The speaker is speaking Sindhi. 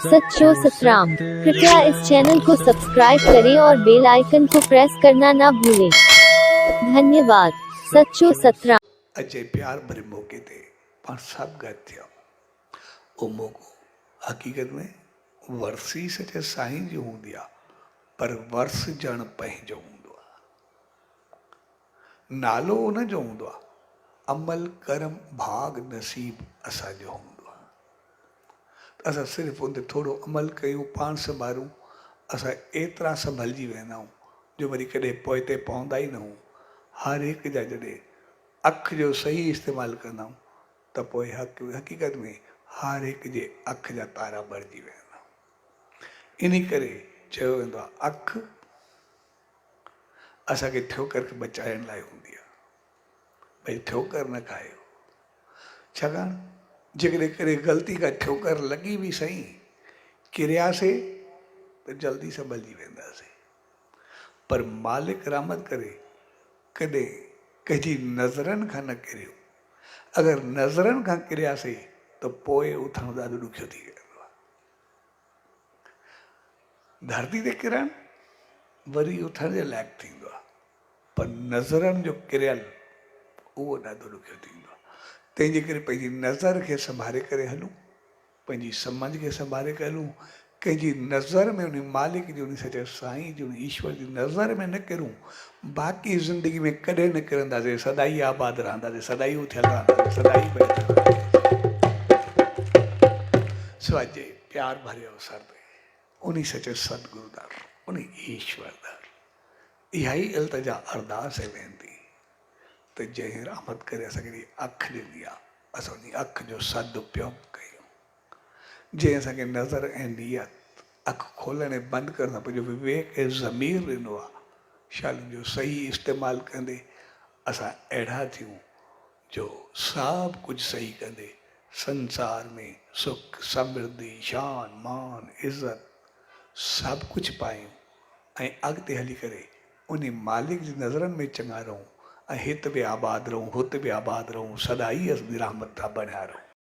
सच्चो सतराम। कृपया इस चैनल को सब्सक्राइब करें और बेल आइकन को प्रेस करना ना भूलें। धन्यवाद। सच्चो सतराम। اڄ جي پيار ڀري موقعي تي پاڻ سڀ گڏ ٿيا اهو موقعو حقيقت ۾ ورسي سچي سائين جي هوندي آ پر ورسجڻ پنهنجو هوندو آ. نالو ان جو هوندو آ، عمل ڪرم ڀاڳ نصيب اسان جو هوندو آ ته اسان صرف ان تي ٿورو عمل ڪيون پاڻ سنڀارون اسان ايترا سنڀلجي ويندا آهيون جو وري ڪڏهن پوئتي پوندا ئي نه آهيون هر هڪ جا جڏهن اک جو صحيح استعمال ڪندا آهيون ته پوء حقيقت ۾ هر هڪ جي اک جا تارا ٻرجي ويندا آهن انهي ڪري چيو ويندو آهي اک اسان کي ٺوڪر کي بچائڻ لاء هوندي آهي. ڀئي ٺوڪر نه کايو. ڇاڪاڻ جيڪڏهن ڪڏهن غلطي کان ٺوڪر لڳي به سهي، ڪرياسي ته جلدي سنڀلجي وينداسين. پر مالڪ رحمت ڪري ڪڏهن ڪنهن جي نظرن کان نه ڪريو. اگر نظرن کان ڪرياسي ته پوء اٿڻ ڏاڍو ڏکيو ٿي ويندو آهي. ڌرتي تي ڪرڻ وري اٿڻ جي لائق ٿيندو آهي پر نظرن جو ڪريل اهو ڏاڍو ڏکيو ٿيندو آهي تنهن جي ڪري پنهنجي نظر کي سنڀاري ڪري هلون پنهنجي سمجھ کي سنڀاري ڪري هلون ڪنهن جي نظر ۾ ان مالڪ جي ان سچي سائين جي ان ايشور جي نظر ۾ نه ڪرون باقي زندگي ۾ ڪڏهن نه ڪرنداسين سدائي آباد رهنداسين سدائي اٿيل رهنداسين سدائي بيٺل رهنداسين سو اڄ جي پيار ڀريي اوسر تي انهي سچي ستگرو در انهي ايشور در اها ئي التجا ارداس ۽ وينتي ته جنهن رحمت ڪري اسان کي اک ڏني آ اسان انهي اک جو سد اپيوگ ڪيون جنهن اسان کي نظر ۽ نيت، اک کولڻ ۽ بند ڪرڻ سان پنهنجو وويڪ ۽ ضمير ڏنو آهي، شال ان جو صحيح استعمال ڪندي اسان اهڙا ٿيون جو سڀ ڪجهه صحيح ڪندي سنسار ۾ سک، سمرڌي، شان، مان، عزت سڀ ڪجهه پايون ۽ اڳتي هلي ڪري انهي مالڪ جي نظرن ۾ چڱا رهون ۽ هت به آباد رهون هت به آباد رهون سدائي اسان جي رحمت سان بڻيا رهون.